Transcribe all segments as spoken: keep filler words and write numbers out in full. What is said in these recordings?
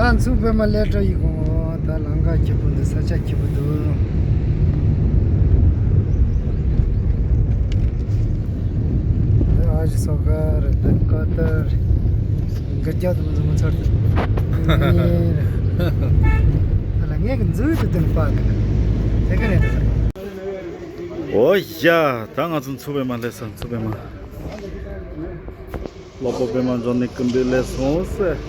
ད་མཚོ་པདྨ་ལས་གྲྭ་ཡི་གོང་ད་ལམ་ཁ་སྐྱིད་པོ་འདུག་ས་ཆ་སྐྱིད་པོ་འདུག་ཨ་ཞི་སོ་ག་རེད། ད་ཀ་ཏར་གི་རྒྱ་དུ་མི་ཚོར་དུ་ཨ་ལ་ངས་གི་འཛུལ་དུ་དུ་པ་དེ་ག་རེད། ཨོ་ཡ། ད་ང་ཚོ་མཚོ་པདྨ་སླེབས་སོང་། མཚོ་པདྨ། ལོ་པོ་པདྨ་འབྱུང་གནས་སྐུ་མདུན་སླེབས་སོང་ཟེར།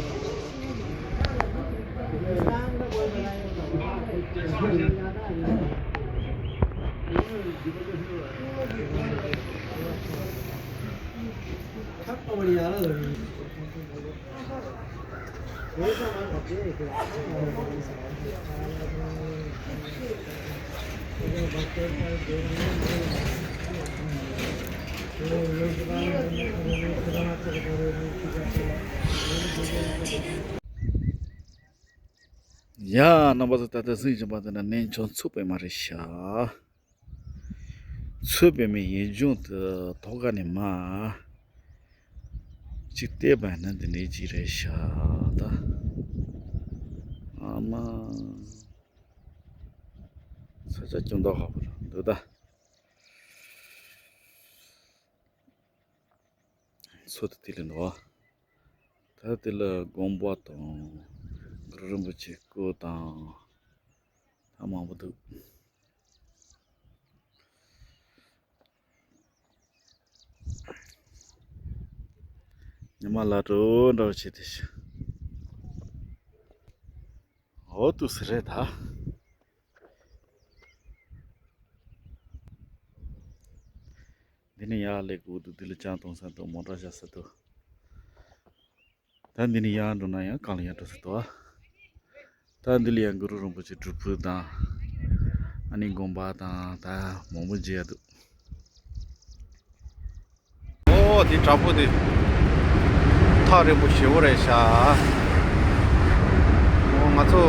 ཡ། རྣམ་པ་ཚོ། ད་ལྟ་གཟིགས་བཞིན་པ་འདི་ནི་གནས་མཆོག་མཚོ་པདྨ་རེད་ཤག་མཚོ་པདྨའི་ཡུལ་ལྗོངས་དུ་ཐོག་ཁ་ནས་མ་གཅིག་བལྟས་པ་ན་འདི་འདྲའི་ཅིག་རེད་ཤག་ད་ཨ་མ། ས་ཆ་སྐྱོ་མདོག་ཁ་པོ་འདུག་ད། མཚོ་དེ་དེ་ལ་འདུག་ད་དེ་ལ་དགོན་པ་དང་གུ་རུ་རིན་པོ་ཆེ་སྐུ་དང་ད་མང་པོ་འདུག་ཉི་མ་ལ་འགྲོ་འགྲོ་བྱེད་དེ་ཤི། འོ་དུ་སི་རེད་ད། འདི་ནི་ཡར་སླེབས་དགོས་འདུག་འདི་ལ་ཅང་གཏོང་ས་འདུག་མོ་ཊ་བཞག་ས་འདུག་ད་འདི་ནི་ཡར་འགྲོ་ན་ཡང་གང་ལ་ཡར་འགྲོ་ས་འདུག་ད་འདི་ལ་ཡང་གུ་རུ་རིན་པོ་ཆེ་སྒྲུབ་ཕུག་དང་ཨ་ནི་དགོན་པ་དང་ད་མང་པོ་མཇལ་ཡ་འདུག་ཨོ་དེ་བྲག་ཕུག་དེ་ཐག་རིང་པོ་ཞེ་པོ་རེད་ཤག་ཨོ་ང་ཚོ་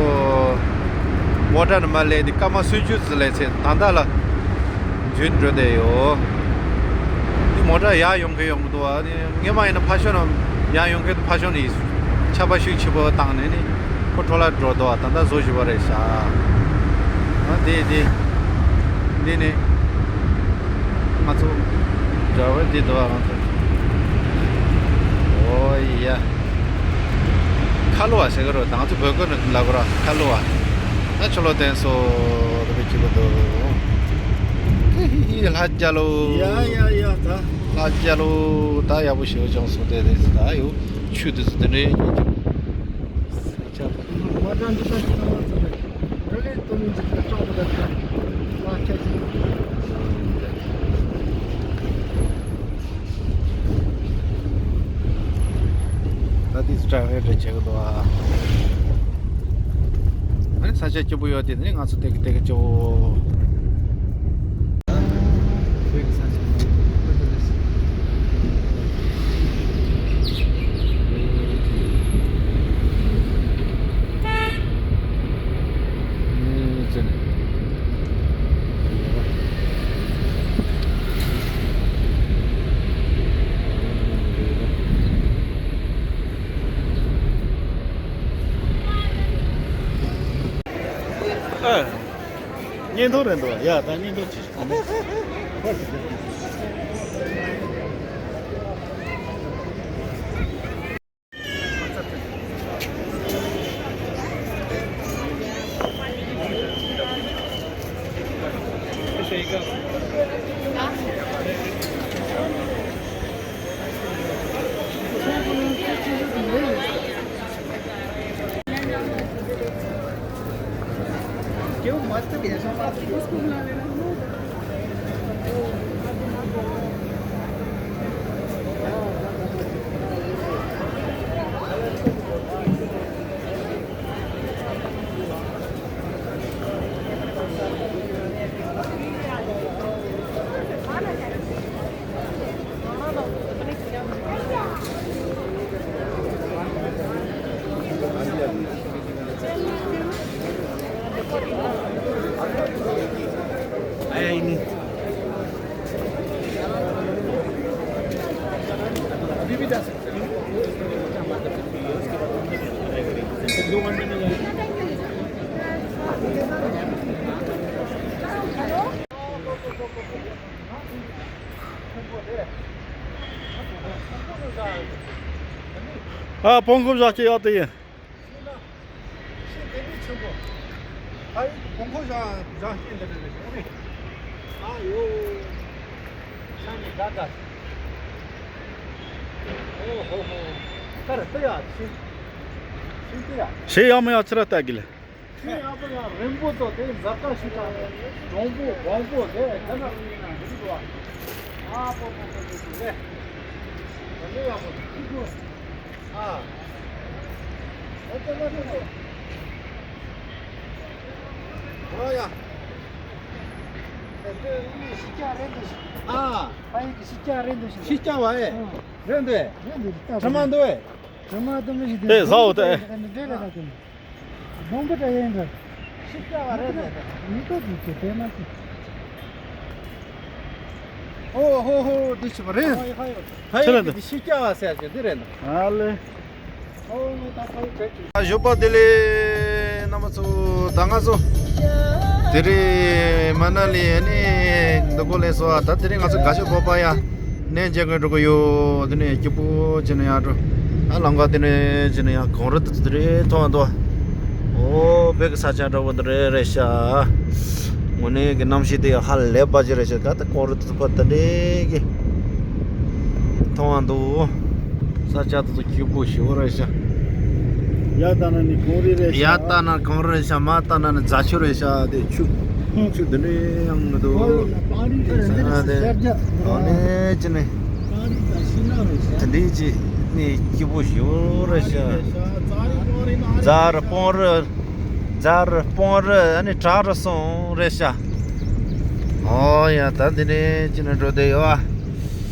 མོ་ཊ་ནས་མར་སླེབས་དེ་སྐར་མ་སུམ་ཅུ་ཙམ་སླེབས་ཚེ་ད་ལྟ་ལ་འཇུས་འགྲོ་བསྡད་ཡོད། དེ་མོ་ཊ་ཡར་ཡོང་གི་ཡོང་གི་འདུག་ཨ་ནི་སྔོན་མ་ཡིན་ན་ཕར་ཕྱོགས་ནས་ཡར་ཡོང་གི་འདུག་ཕར་ཕྱོགས་ནས་ཆར་པ་ཤུགས་ཆེ་པོ་བཏང་ནས་ནི། ཁོ་འཕྲོ་བརླག་འགྲོ་འདུག་ད་ལྟ་བཟོ་བཞིན་པ་རེད་ཤག་ཨ་དེ་དེ་འདི་ནི་ང་ཚོ་འདྲ་བའི་འདི་འདུག་ང་ཚོ་ཨོ་ཡ། ཁ་ལོ་བ་ཟེར་གི་རོ། ད་ང་ཚོ་བོད་སྐད་ནང་ལབ་གི་རོ། ཁ་ལོ་བ། ད་ཆུ་ལོག་བསྟན་སོ་རེ་བའི་སྐྱིད་པོ་འདུག་ཧི་ཧི་ཧི། ལྷ་རྒྱལ་ལོ། ཡ་ཡ་ཡ། ད་ལྷ་རྒྱལ་ལོ། ད་ཡག་པོ་ཞེ་པོ་བྱུང་སོང་། དེ་རེད། ད་ཡོ་ཆུ་དེ་ཚོ་དེ་འདྲའི་ད་དེ་ཚོ་ཀྲག་རེ་རེ་བྱེད་གི་འདུག་ཨ། ཨ་ནི་ས་ཆ་སྐྱིད་པོ་ཡོད་དེ་ནི་ང་ཚོ་ཏེ་གི་ཏེ་གི་ཅོ། ཨ། བརྙན་ཐུང་རེད་འདུག་ཡ། ད་བརྙན་ཐུང་ཅིག་ཨ། བོང་ཁུ་བཞག་ཅིག་ཡོད་དེ་ཡིན། ཤིང་དེ་མི་ཆེན་པོ། ཕ་ཡུལ་གྱི་བོང་ཁུ་བཞག་བཞག་ཤིང་འདི་འདྲ་རེད་ཤོག་ནི། ཨ་ཡོ། ཤ་ནི་དགའ་དགའ། ཨོ་ཧོ་ཧོ། ཀར་ཏི་ཡ་ཤིང་། ཤིང་ཏི་ཡ། ཤེས་ཡ་མི་ཡ་ཚུར་ལྟ་གི་ལ། ཤིང་ཡག་པོ་ཡ་རིང་པོ་ཚོ་དེ་འཛབ་ཀ་ཤིག་དང་། གྲོང་པོ་སྦོམ་པོ་དེ་དེ་ན་རིང་ན་རིང་འགྲོ་བ། ཨ་པོ་པོ་པོ་པོ་པོ་ལེ། ལེ་ཡག་པོ་ཁྱི་ཁོ། ཨ། ཨ་ཏེ་ན་ཏེ་ནོ། ཨོ་ཡ། ཨ། ཕ་ཡུལ་གྱི་ཤི་ཀྱག་རེད་འདུག་ཨ། ཕ་ཡུལ་གྱི་ཤི་ཀྱག་རེད་འདུག་ཤི་ཀྱག་བ་ཨེ། ཨ། རེད་འདུག་ཨེ། རེད་འདུག་ད་དྲི་མ་འདུག་ཨེ། དྲི་མ་དུ་མི་ཞིག་དེ་ཟ་འོ་ཏེ། འདྲེ་ལ་ད་དུ་མི། སྦོམ་པོ་འདྲ་ཡིན་འདྲ། ཤི་ཀྱག་བ་རེད་ཟེར་ཏེ། མི་ཏོག་ཅིག་ཅིག་དེ་མ་ཅིག་ཨོ་ཧོ་ཧོ། འདི་ཆུ་བ་རེད། ཨ་ཡི་ཧ་ཡོ། ཕ་ཡི་ཆི་ལ་འདི་འདི་ཤི་ཀྱག་བ་ཟེར་གྱི་འདི་རེད་ན། ཨ་ལེ། ཨོ་ད་ཕ་ཡི་བྱེད་ཀྱི། ཞོགས་པ་བདེ་ལེགས་རྣམ་པ་ཚོ། ད་ང་ཚོ་དེ་རིང་མ་ན་ལི་ནི་འདི་གོ་ལེ་སོ། ད་དེ་རིང་ང་ཚོ་ག་ཤོད་བོ་པ་ཡ། གནས་མཇལ་མཁན་འགྲོ་གི་ཡོད། དེ་ནས་སྐྱིད་པོ་བྱས་ནས་ཡར་འགྲོ། ཨ་ལམ་ཁ་དེ་ནས་བྱས་ནས་ཡར་གངས་རི་དེ་ཚོ་དེ་རེད་མཐོང་བ་འདུག་ཨོ་བོད་ཀྱི་ས་ཆ་འདྲ་བོ་དེ་རེད་རེད་ཤག་དངོས་གནས་ཀྱི་གནམ་གཤིས་དེ་ཡང་ཧ་ལས་པ་ཅིག་རེད་ཤག་ད་ལྟ་གངས་རི་དེ་ཚོ་ཕར་དེ་འདྲས་ཀྱི་མཐོང་བ་འདུག་ས་ཆ་དེ་ཚོ་སྐྱིད་པོ་ཞེ་པོ་རེད་ཤག་ཡར་ལྟ་ན་ནི་གངས་རི་རེད་ཤག་ཡར་ལྟ་ན་གངས་རི་རེད་ཤག་མར་ལྟ་ན་ནི་རྫ་ཆུ་རེད་ཤག་དེ་ཆུ། ཆུ་འདི་འདྲའི་ཡང་མི་འདུག་ཨ་དེ་གང་ནས་ཅི་ནས་དེ་འདྲའི་ཅི་ནས་སྐྱིད་པོ་ཞིག་རེད་ཤག་རྫ་རི་སྤང་རི། རྫ་རི་སྤང་རི་ཨ་ནི་བྲག་རི་གསུམ་རེད་ཤག་ཨོ་ཡ་ད་འདི་ནས་ཅི་ནས་འགྲོ་བསྡད་ཡོད་ཨ།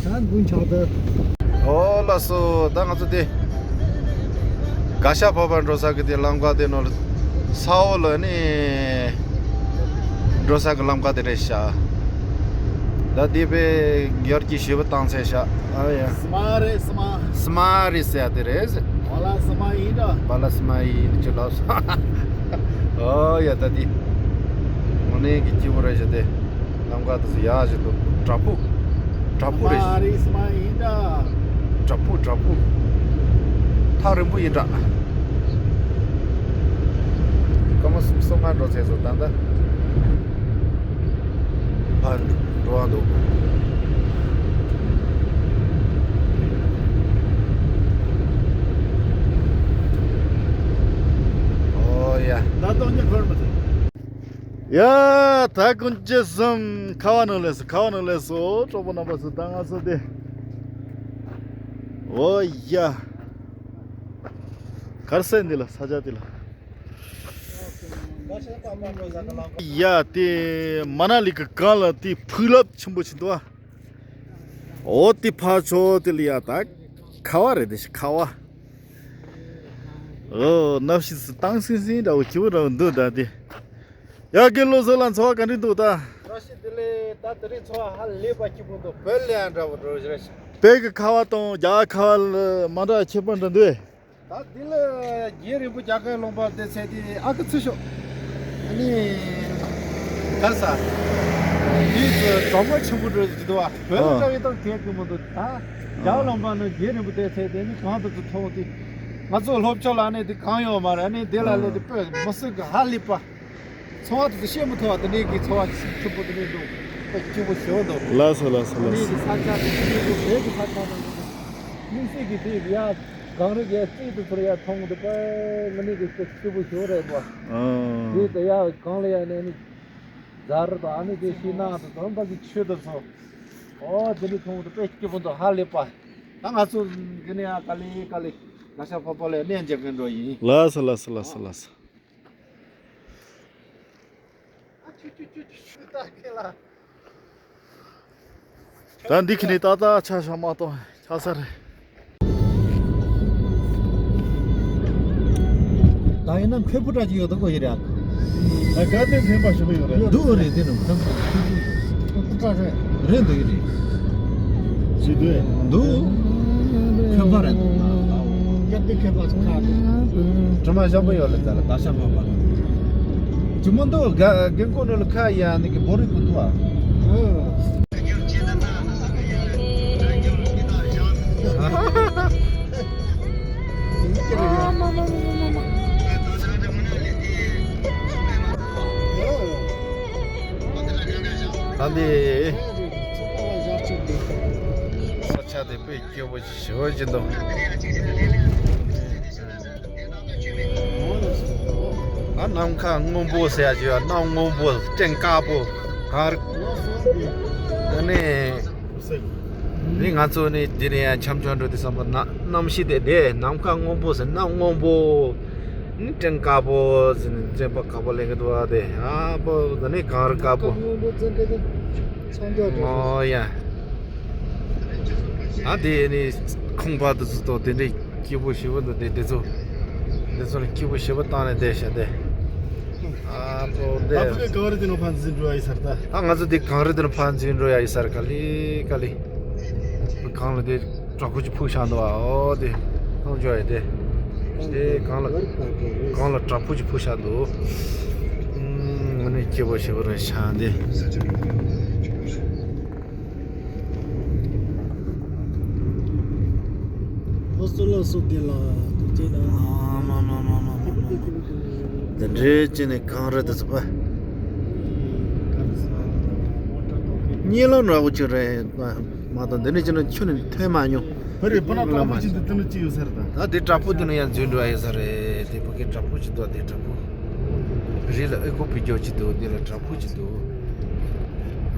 ད་དགུན་ཆགས་ད། ཨོ་ལགས་སོ། ད་ང་ཚོ་དེ་ག་ཤ་ཕོ་བར་འགྲོ་ས་གི་དེ་ལམ་ཁ་དེ་ནོ་ལ་ས་འོག་ལ་ནི་འགྲོ་ས་གི་ལམ་ཁ་དེ་རེད་ཤག་ད་དེ་པའི་ཡར་གྱི་ཞེ་པོ་བཏང་ཚེ་ཤག་ཨ་ཡ། སི་མ་རེད་སི་མ། སི་མ་རེད་ཟེར་ཡ་དེ་རེད། བ་ལ་སི་མ་ཡིན་ད། བ་ལ་སི་མ་ཡིན་ཅི་ལབ་སོང་། ཨོ་ཡ་ད་དེ་དངོས་གནས་ཀྱི་སྐྱིད་པོ་རེད་ཤག་དེ། ལམ་ཁ་དེ་ཚོ་ཡག་ཞིག་འདུག་བྲག་ཕུག་བྲག་ཕུག་རེད། སི་མ་རེད་སི་མ་ཡིན་ད། བྲག་ཕུག་བྲག་ཕུག་ཐག་རིང་པོ་ཡིན་འདྲ། སྐར་མ་གསུམ་གསུམ་ལྔ་འགྲོ་ཚར་སོང་ད་ལྟ། ཕར་འགྲོ་བ་འདུག་ཨོ་ཡ། ད་སྟོང་ཉིད་འཁོར་མི་ཐུབ། ཡ། ད་ཀུན་མཁྱེན་གསུམ་ཁ་བ་ནང་ལས་སོ། ཁ་བ་ནང་ལས་སོ། གྲོགས་པོ་རྣམ་པ་ཚོ་ད་ང་ཚོ་དེ། ཨོ་ཡ། གར་སེ་འདི་ལ་ས་ཆ་དེ་ལ། ཡ་དེ་མ་ན་ལི་གི་སྒང་ལ་དེ་ཕུག་རླབས་ཆེན་པོ་ཞིག་འདུག་ཨ། ཨོ་དེ་ཕར་ཕྱོགས་དེ་ལ་ཡ་ད་ཁ་བ་རེད་དེ་ཤི་ཁ་བ། ཨོ་གནམ་གཤིས་སུ་དྭངས་སིང་སིང་འདྲ་བོ་སྐྱིད་པོ་འདྲ་བོ་འདུག་ད་དེ། ཡ་དགེ་བློ་བཟང་ལགས་འཚོ་བ་ག་འདྲ་འདུག་ད། བཀྲ་ཤིས་བདེ་ལེགས། ད་དེ་རིང་འཚོ་བ་ཧ་ལས་པ་སྐྱིད་པོ་འདུག་བོད་ལས་ཡང་འདྲ་བོ་འགྲོ་བཞིན་རེད། བོད་ཀྱི་ཁ་བ་དང་རྒྱ་གར་ཁ་བ་ལ་མ་འདྲ་བ་ཁྱད་པར་འདྲ་འདུག་ད་འདི་ལ་རྒྱལ་རིན་པོ་རྒྱ་གར་ལུང་པ་འདི་ཚེ་འདི་ཨ་ཁུ་ཚུ་ཤོག་ཨ་ནི་ག་ས་འདི་ཚོ་གྲོང་པ་ཆེན་པོ་འགྲོ་བཞིན་འདུག་བ། བོད་ལ་ཨ་འདྲ་བའི་ཏང་གས་ཀྱི་མི་འདུག་ད་རྒྱ་གར་ལུང་པ་ནི་རྒྱལ་རིན་པོ་འདི་ཚེ་འདི་ནི་གང་དུ་ཚུ་མཐོང་དུས་ང་ཚོ་སློབ་ཆོས་ལ་ཨ་ནི་འདི་གང་ཡོད་མ་རེད། ཨ་ནི་འདི་ལ་ལས་དེ་དཔེ་མི་སྲིད་གི་ཧ་ལས་པ། འཚོ་བ་དེ་ཚོ་བཤད་མི་ཐུབ་པ། དེ་འདྲའི་གི་འཚོ་བ་ཞིག་ཆེན་པོ་དེ་འདྲའི་འདུག་དཔེ་སྐྱིད་པོ་ཞེ་པོ་འདུག་ལགས་སོ་ལགས་སོ་ལགས་སོ། དེ་འདྲའི་གི་ས་ཆ་དེ་ཚོ་བོད་ཀྱི་ས་ཆ་དང་དམིགས་བསལ་གྱི་དེ་ཡ་གངས་རི་གི་རྩེ་དེ་ཚོར་ཡ་མཐོང་དུས་དཔེ་དངོས་གནས་ཀྱི་དཔེ་སྐྱིད་པོ་ཞེ་པོ་རེད་འདུག་ཨ། དེ་དེ་ཡ་གངས་ལ་ཡ་ནས་ནི་རྫ་རི་དང་ཨ་ནི་དེ་ཤིང་ནགས་དང་དམ་པ་གི་ཆོས་དེ་ཚོ། ཨོ་དེ་འདྲ་མཐོང་དུས་དཔེ་སྐྱིད་པོ་འདུག་ཧ་ལས་པ། ད་ང་ཚོ་གི་ནི་ཡ་ག་ལེ་ག་ལེ་ག་ཤ་ཕོ་པོ་ལ་གནས་མཇལ་མཁན་འགྲོ་ཡིན། ལགས་སོ་ལགས་སོ་ལགས་སོ་ལགས་སོ། ད་འདི་ཁི་ནི་ཏག་ཏག་ཆ་ཤ་མ་གཏོང་ཆ་ས་རེད། ད་ཡིན་ན་མཁས་པོ་འདྲ་ཅིག་ཡོད་ད་གོ་ཡི་རེད། ད་ག་དེ་ཕན་པ་ཞིག་ཡོད་རེད། འདུག་རེད་དེ་ནི་ཁམས་ཁུ་ཁུ་ཁུ་ཁ་རེད། རེད་འདུག་ཡི་རེད། ཇི་འདུག་འདུག་ཁྱོད་པ་རེད་འདུག་ན། འདི་ཁེ་པ་ཚོ་ཁ་དྲི་མ་ཞག་པོ་ཡོད་ལ་ཙ་ལ་ད་ཞག་པོ་པ་ལ་ཇི་མོ་འདུག་རྒན་གོ་ནོ་ལ་ཁ་ཡ་ནི་གི་བོ་རི་གུ་འདུག་ཨ། ད་འདི་ས་ཆ་དེ་དཔེ་སྐྱིད་པོ་ཞེ་པོ་ཅིག་འདུག་ཨ། ནམ་མཁའ་སྔོན་པོ་ཟེར་ཡ་ཅིག་ཡོད། གནམ་སྔོན་པོ་སྤྲིན་དཀར་པོ་གངས་རི། ཨ་ནི། ནི་ང་ཚོ་ནི་འདི་ནས་ཡང་འཆམ་འཆམ་འགྲོ་དུས་ཙམ་པ་ན་གནམ་གཤིས་དེ་དེ་ནམ་མཁའ་སྔོན་པོ་ཟེར། གནམ་སྔོན་པོ། ནི་སྤྲིན་དཀར་པོ་ཟེར་ནས་སྤྲིན་པ་དཀར་པོ་ལེན་གི་འདུག་ཨ། དེ་ཨ་པོ་ད་ནི་གངས་རི་དཀར་པོ། ཨོ་ཡ། ཨ་དེ་ནི་ཁང་པ་དེ་ཚོ་དང་དེ་འདྲའི་སྐྱིད་པོ་ཞེ་པོ་འདུག་དེ་དེ་ཚོ་དེ་ཚོ་ལ་སྐྱིད་པོ་ཞེ་པོ་བཏང་ནས་བསྡད་ཤག་དེ། ཨ་ཙོ་ད་དེ་ཕ་གི་གངས་རི་དེ་ནང་ཕར་འཛུལ་འགྲོ་ཡ་ཡིན་ས་རེད་ད། ད་ང་ཚོ་དེ་གངས་རི་དེ་ནང་ཕར་འཛུལ་འགྲོ་ཡ་ཡིན་ས་རེད། ག་ལེ་ག་ལེ། གངས་ལ་དེ་བྲག་ཕུག་ཅིག་ཕུག་བཞག་འདུག་ཨ། ཨོ་དེ་མཐོང་ཆོག་ཡ་དེ། དེ་གངས་ལ་གངས་ལ་བྲག་ཕུག་ཅིག་ཕུག་བཞག་འདུག་ཨུམ། ང་ནི་སྐྱིད་པོ་ཞེ་པོ་རེད་ཤག་འདི། ཨོ་སོ་ལ་སོ་དེ་ལ་དུ་ཅེ་ལ། ཨ་མ་མ་མ་མ་མ་མ། འདི་འདྲའི་ཅི་ནས་གངས་རི་དེ་ཚོ་པ། གཉིད་ལམ་ར་བོ་ཅིག་རེད་མ་གཏོགས་འདི་ནས་ཅི་ན་ཁྱོན་ནས་ཐོན་མ་མྱོང་། ཧ་རེ་པ་ན་བྲག་ཕུག་ཅིག་འདི་ལྟ་ན་ཅི་ཡོད་ས་རེད་ད། ད་འདི་བྲག་ཕུག་འདི་ན་ཡང་འཛུལ་འགྲོ་ཡ་ཡོད་ས་རེད། དེ་ཕ་གི་བྲག་ཕུག་ཅིག་འདུག་དེ་བྲག་ཕུག་རི་ལ་ཨེ་ཁུག་པའི་རྒྱབ་ཅིག་འདུག་དེ་ལ་བྲག་ཕུག་ཅིག་འདུག་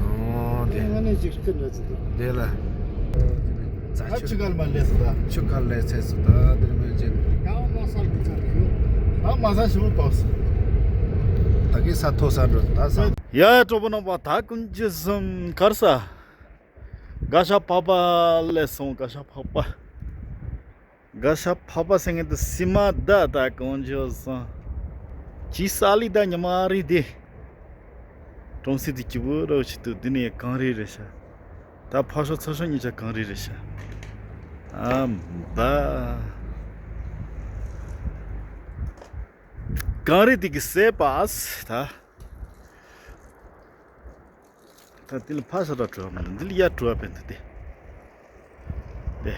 ཨོ་དེ། ང་ནས་ཅིག་སྐད་འདྲ་ཅིག་འདུག་དེ་ལ། ད་ཆུ་ཁ་ལ་མ་སླེབས་སོང་ད། ཆུ་ཁ་ལ་སླེབས་ཚར་སོང་ད། དེ་ནས་མེད་ཅིག་ཡང་མ་ས་གི་ཚར་ཡོད། ད་མ་ས་ཞིག་པོ་ཏོག་ས། ད་གི་ས་མཐོ་ས་འགྲོ་ད་ས། ཡ་གྲོགས་པོ་རྣམ་པ་ད་ཀུན་གྱི་གསུམ་གར་ས། ག་ཤ་ཕག་པ་སླེབས་སོང་། ག་ཤ་ཕག་པ། ག་ཤ་ཕག་པ་ཟེར་མཁན་དེ་སི་མ་ད་ད་གང་བྱོས་སང་། ཅི་ས་ལི་ད་ཉི་མ་རེད་དེ། གྲོང་གསེབ་དེ་སྐྱིད་པོ་རོ་ཞིག་འདུག་འདི་ནས་གངས་རི་རེད་ཤག་ད་ཕར་ཕྱོགས་ཚུར་ཕྱོགས་གཉིས་ཆ་གངས་རི་རེད་ཤག་ཨ་ད། གངས་རི་དེ་གི་སྲས་པ་ད། ད་འདི་ལ་ཕར་ས་ར་བྲོ་བ་མི་འདུག་འདི་ལ་ཡར་བྲོ་བ་བས་འདུག་སྟེ། འདི།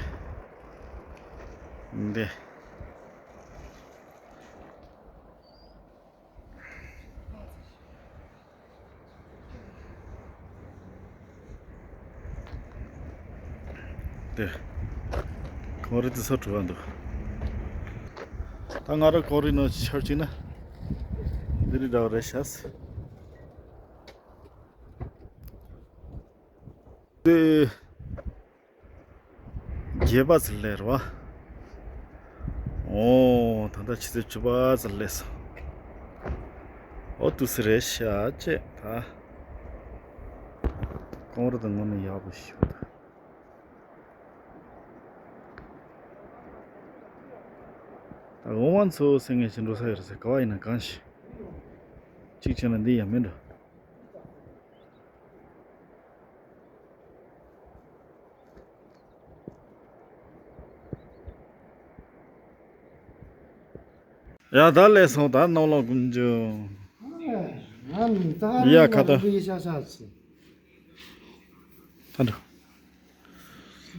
འདི། འདི། གངས་རི་འདི་ཚོ་བྲོ་བ་འདུག་ད་ང་རང་གངས་རི་ནང་ཆར་ཅིག་ན། འདི་རི་འདྲ་བ་རེད་ཤག་དེ། བརྒྱད་པ་ཙམ་སླེབས་རེད་བ། ཨོ། ད་ལྟ་ཆུ་ཚོད་བཅུ་པ་ཙམ་སླེབས་སོང་། ཨོ་དུས་སུ་རེད་ཤག་ཅེས་ད། གངས་རི་དང་དངོས་གནས་ཡག་པོ་ཞིག་འདུག་ད་འོང་བ་ཚོ་སེང་གེ་ཅིག་འགྲོ་ས་ཡོད་རེད་ཟེར། ག་བ་ཡིན་ན་གང་ཞིག་ཅིག་བྱས་ན་འདི་ཡང་མིན་འགྲོ། ཡ་ད་ལས་སོང་ད་ནང་ལོགས་ཀུན་འཇུ། ཡ་ཁ་ད། ད་འགྲོ།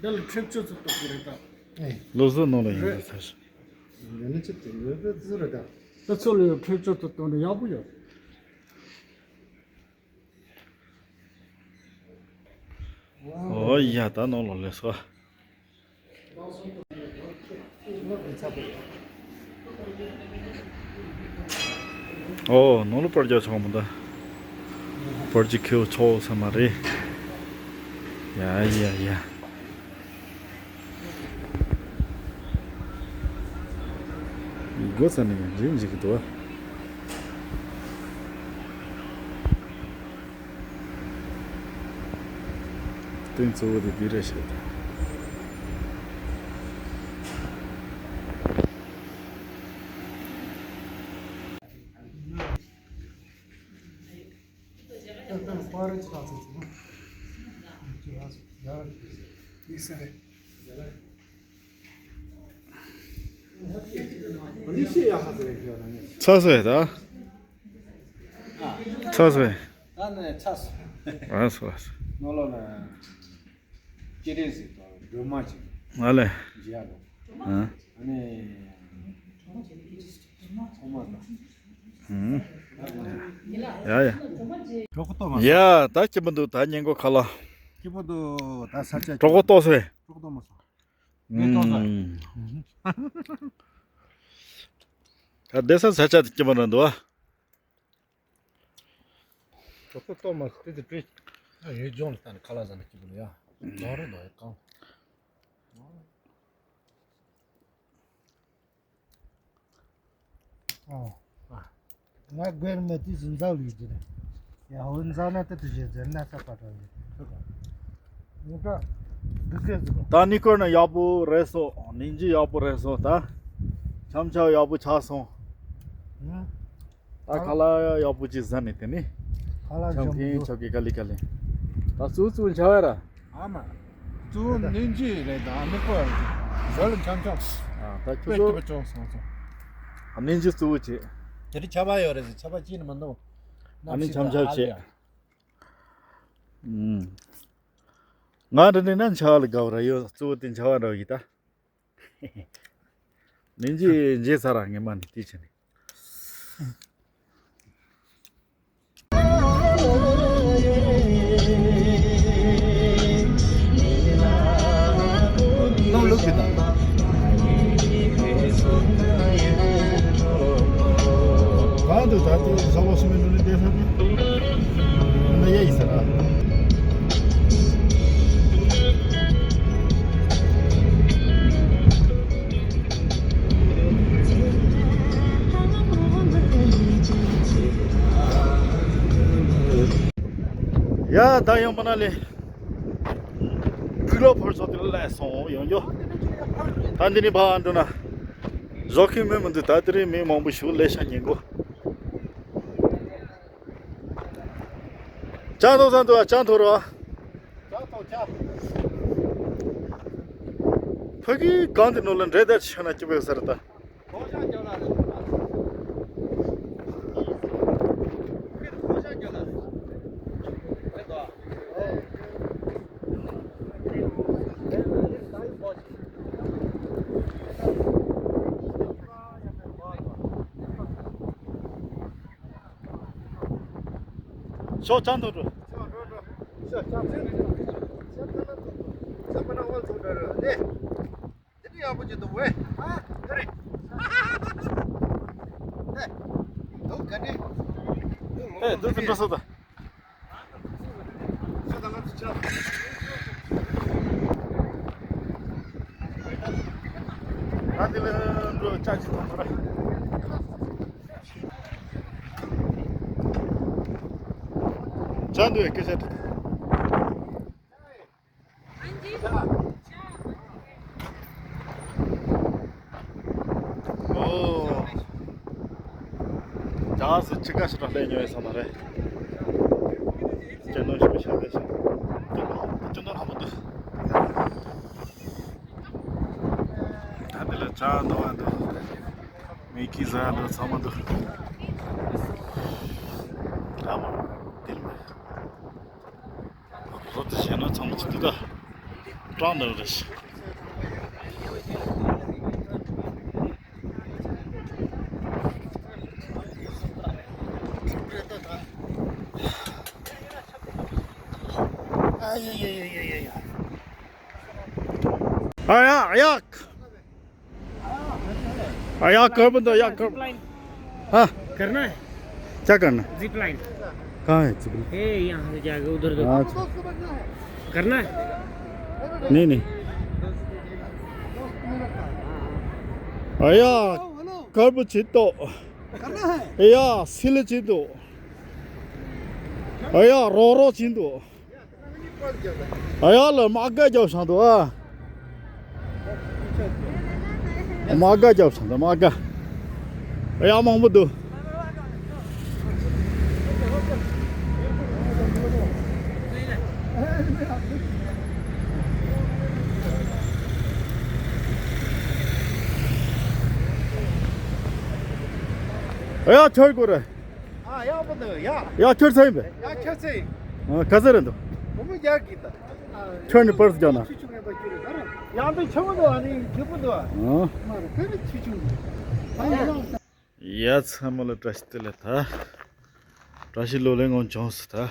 འདི་ལ་ཁྲེབ་ཆོས་ཚོ་གཏོགས་ཀྱི་རེད་ད། ལོ་སོ་ནང་ལ་ཡིན་ད་ཚར། འདི་ནི་ཅི་དེ་འདི་ཚོ་རེད་ད། ད་ཚོ་ལ་ཁྲེབ་ཆོས་ཚོ་གཏོང་ན་ཡག་པོ་ཡོད། ཨོ་ཡ་ད་ནང་ལོགས་ལས་སོ། ཨོ་ནང་ལོགས་པར་རྒྱག་ཆོག་མོ་ད། པར་ཅིག་ཁེའུ་ཆོག་ས་མ་རེད། ཡ་ཡ་ཡ། སྒོ་ས་ནས་ཡང་འཇིག་འཇིག་གི་འདུག་བ། སྟེང་གཙོ་བོ་དེ་འདི་རེད་ཤག་ཚ་སོས་ད། ཚ་སོས། ད་ནི་ཚ་སོས། ཨ་སོ་ཨ་སོ། ནོ་ལོ་ན། ཅི་རེད་ཟེར་ཏོ་སྒྲོལ་མ་ཅིག་ང་ལས། འཇི་ཡ་ལོ། ཨ་ནི། ཚང་མ་ལ། ཡ་ཡ། གྲོགས་པོ་ཏོ་མ། ཡ་ད་སྐྱིད་པོ་འདུག་ད་ཉིན་གུང་ཁ་ལག་སྐྱིད་པོ་འདུག་ད་ས་ཆ་གྲོགས་པོ་ཏོ་སོས། གྲོགས་པོ་ཏོ་མ་སོང་། ངས་ཏོ་སོང་། ད་བསྡད་ས་ས་ཆ་དེ་སྐྱིད་པོ་རང་འདུག་ཨ། ཁོ་ཚོ་གཏོར་མ་དེ་དེ་བྲིས། ཡུལ་ལྗོངས་ལ་ལྟ་ནས་ཁ་ལག་ཟ་ན་སྐྱིད་པོ་ཡ། ལོ་རེ་ལོ་ཡ་གང་། ཨོ། ང་སྒེར་མེད་དུས་སུ་འཛག་ལུས་ཀྱི་རེད། ཡ་འོ་འཛག་ན་དེ་དུ་བཞེས་ཟེར་ན་ས་པ་ཏྲ་ཡོད་ཁོ་ག་ངུ་ཀ་འདུག་གེ་ཟིག་ད་ནི་ཀོར་ན་ཡག་པོ་རེད་སོང་། ནིང་ཇི་ཡག་པོ་རེད་སོང་། ད་འཆམ་འཆམ་ཡག་པོ་ཆགས་སོང་། ད་ཁ་ལག་ཡག་པོ་ཅིག་ཟ་ནས་དེ་ནི་ཁ་ལག་འཆམ་འཇམ་གིན་པོ་འཆམ་གིན་ག་ལེ་ག་ལེ། ད་ཙུ་ཙུ་འཆམ་ཡ་ར། ཨ་མ། ཙུ་ནིང་ཇི་རེད་ད་ནི་ཀོར་རེད། ཟ་ལ་འཆམ་འཆམ། ཨ་ད་ཁྱོད་ཚོ་ཁྱོད་ཚོ་སོང་སོང་། ནིང་ཇི་ཙུ་ཅིག་དེ་རིང་ཆར་པ་ཡོད་རེད་ཟེར། ཆར་པ་ཅིག་ནི་མི་འདུག་ཨ་ནི་འཆམ་འཆམ་བྱེད། ང་འདི་ནས་ན་འཆར་བ་ལ་དགའ་བ་ར་ཡོད། གཙོ་བོ་དེ་འཆར་བ་འདྲ་བ་ཡིན་ད། ནིང་ཇི་འཇེ་ས་ར་ངས་མ་ནི་དེ་བྱས་ནས། གང་དུ་ད་ལྟའི་ས་བ་སུ་མེན་དུ་ནི་བསྡད་ས་དེ། ན་ཡ་ཡི་ས་ར། ཡ་ད་ཡང་མ་ན་ལེ། ཕུག་ལོ་ཕར་ཚོ་དེ་ལ་སོང་ཡོང་རྒྱུ། ད་འདི་ནི་ཕ་འགྲོ་ན། བཟོ་མཁན་མི་མི་འདུག་ད་དེ་རིང་མི་མང་པོ་ཞིག་ལས་ཤ་ཉེ་གོ། ཅང་ཐོག་ས་འདུག་ཨ་ཅང་ཐོག་རོ། ཕ་གི་གང་དེ་ནོ་ལ་འདྲེ་དར་ཆེ་ན་སྐྱིད་པོ་ས་རེད་ད། ཤོག་ཅང་ཐོག་འགྲོ། ཤོག་ཅང་ཐོག་འགྲོ། ཤོག་ཅང་ཐོག་འགྲོ། ཤོག་ཅང་ཐོག་འགྲོ། ཤོག་ཅང་ཐོག་འགྲོ། འདི་ནི་ཡག་པོ་ཅིག་འདུག་ཝེ། ཨ། ཨེ། འདུག་ག་ནི། ཨེ། འདུག་ཏུ་འགྲོ་སོང་ད། ཤ་དང་ང་ཚོ་ཆ། ང་འདི་ལ་འགྲོ་ཅག་ཅིག་ཐོན་པ་རེད། ཅང་འདུག་སྐད་ཆ་དྲིས། ཨོ། ཇ་སི་ཆི་ཀ་ཤི་ཏོ་ལེ་ཉོས་སོང་ན་རེད། ཅི་ནོ་ཤི་ཤ་རེད་ཤ། ཅི་ནོ་ཧ་མ་འདུག་ད་འདི་ལ་ཇ་འདུག་ཨ་འདུག་མི་ཁི་ཟ་འདུག་ཚང་མ་འདུག་ད་མ་འདི་ལ་མ། བཟོ་དེ་བྱས་ན་ཚང་མ་ཅི་འདུག་ད། གྲང་འདྲ་རེད། ཨ་ཡ་ཡ་ཡ་ཡ་ཡ་ཡ། ཨ་ཡ་ཨ་ཡ། हाँ, यहाँ कर बंदा, यहाँ कर। हाँ। करना है? क्या करना? Zip line. कहाँ है जिप लाइन? ए, यहाँ से जाके उधर दो। हाँ, अच्छा। करना है? नहीं, नहीं। ཨ་ཡ། དཀར་པོ་བྱེད་དོ། ཨ་ཡ། སིལ་བྱེད་དོ། ཨ་ཡ། རོག་རོག་བྱེད་དོ། ཨ་ཡ་ལ་དམག་སྒར་རྒྱབ་བཞག་འདུག་ཨ། དམག་སྒར་རྒྱབ་བཞག་འདུག་དམག་སྒར། ཨ་ཡ་མང་པོ་འདུག་ཡ། ཁྱོད་སྐོར་རེད། ཨ། ཡག་པོ་འདུག་ཡ། ཡ། ཁྱོད་ཚེ་ཡིན་པས། ཡ། ཁྱོད་ཚེ་ཡིན། ཨ། ག་ཚོད་རེད་འདུག་བུ་མོ་རྒྱག་གི་ད། ཁྱོད་ནི་པར་རྒྱག་ན། ཆུ་ཆུ་ངན་པ་ཁྱོད་རེད་ད་ར། ཡང་དུ་ཆུ་མོ་འདུག་ཨ་ནི་རྒྱུ་པོ་འདུག་ཨ། ཨ། མ་རེད། ག་རེ་ཆུ་ཆུ་ངན་པ། ཡ། ཚང་མ་ལ་བཀྲ་ཤིས་བདེ་ལེགས་ད། བཀྲ་ཤིས་ལོ་ལེགས་ངོ་བྱུང་སོང་ད།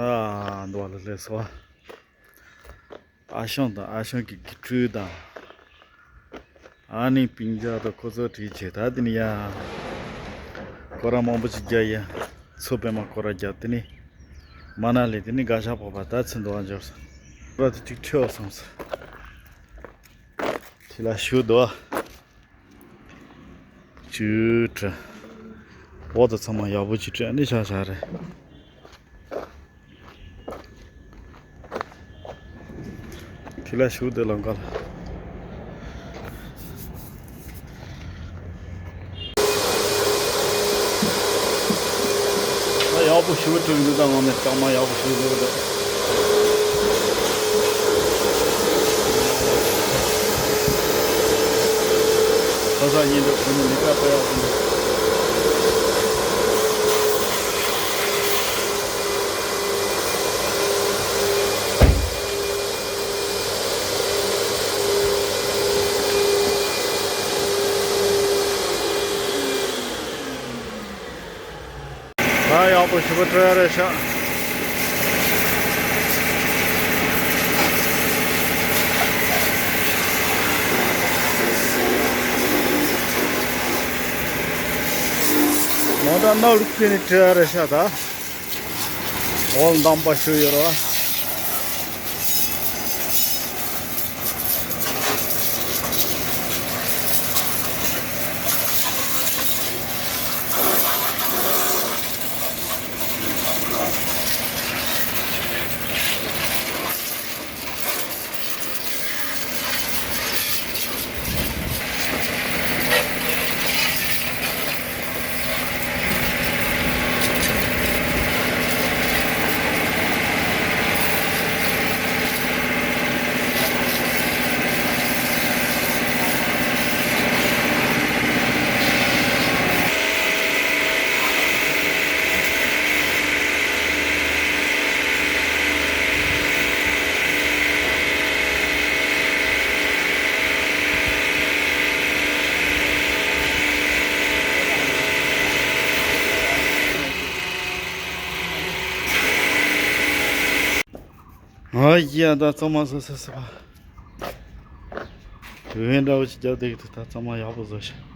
ཨ། འདུག་བ་ལ་སླེབས་སོང་བ། ཨ་ཞང་དང་ཨ་ཞང་གི་དགེ་ཕྲུག་དང་། ཨ་ནི་སྤུན་ཀྱག་དང་ཁོ་ཚོ་བྲིས་བྱས་ད་དེ་ནི་ཡ། སྐོར་ར་མང་པོ་ཅིག་རྒྱག་ཡ། མཚོ་པདྨ་སྐོར་ར་རྒྱག་དེ་ནི། མ་ན་ལི་དེ་ནི་ག་ཤ་ཕོག་པ་ད་ཚིན་དུ་བ་འབྱོར་སོང་། སྐོར་ར་དེ་གཅིག་ཁྲིད་སོང་སོང་། དེ་ལ་ཞུ་དོ། ཅུ་ཀྲ། འོག་ཏུ་ཚང་མ་ཡག་པོ་ཅིག་སྤྲད་ནི་ཆ་ཆ་རེད། དེ་ལ་ཞུ་དེ་ལང་ཀ་ལ། ད་ཡག་པོ་ཞུ་བ་དྲུག་འདི་དང་ངང་ནས་སྐར་མ་ཡག་པོ་ཞུ་དགོས་འདུག་ཁ་སང་ཉིན་དུ་ཁོ་ནི་ལི་ཀ་པ་ཡག་པོ་འདུག་ད་ཡག་པོ་ཞེ་པོ་སྤྲོད་ཡ་རེད་ཤག་མོ་ཊ་ནང་ལུག་ཕི་ནི་སྤྲོད་ཡ་རེད་ཤག་ད། འོག་འདམ་པ་ཞུ་ཡོད་ར། ཨ་ཡ། ད་གཙང་མ་བཟོ་ས་ས་པ། འོན་འདྲ་བོ་ཅིག་རྒྱབ་བསྡད་ཀྱི་འདུག་ད་གཙང་མ་ཡག་པོ་བཟོ་ཤག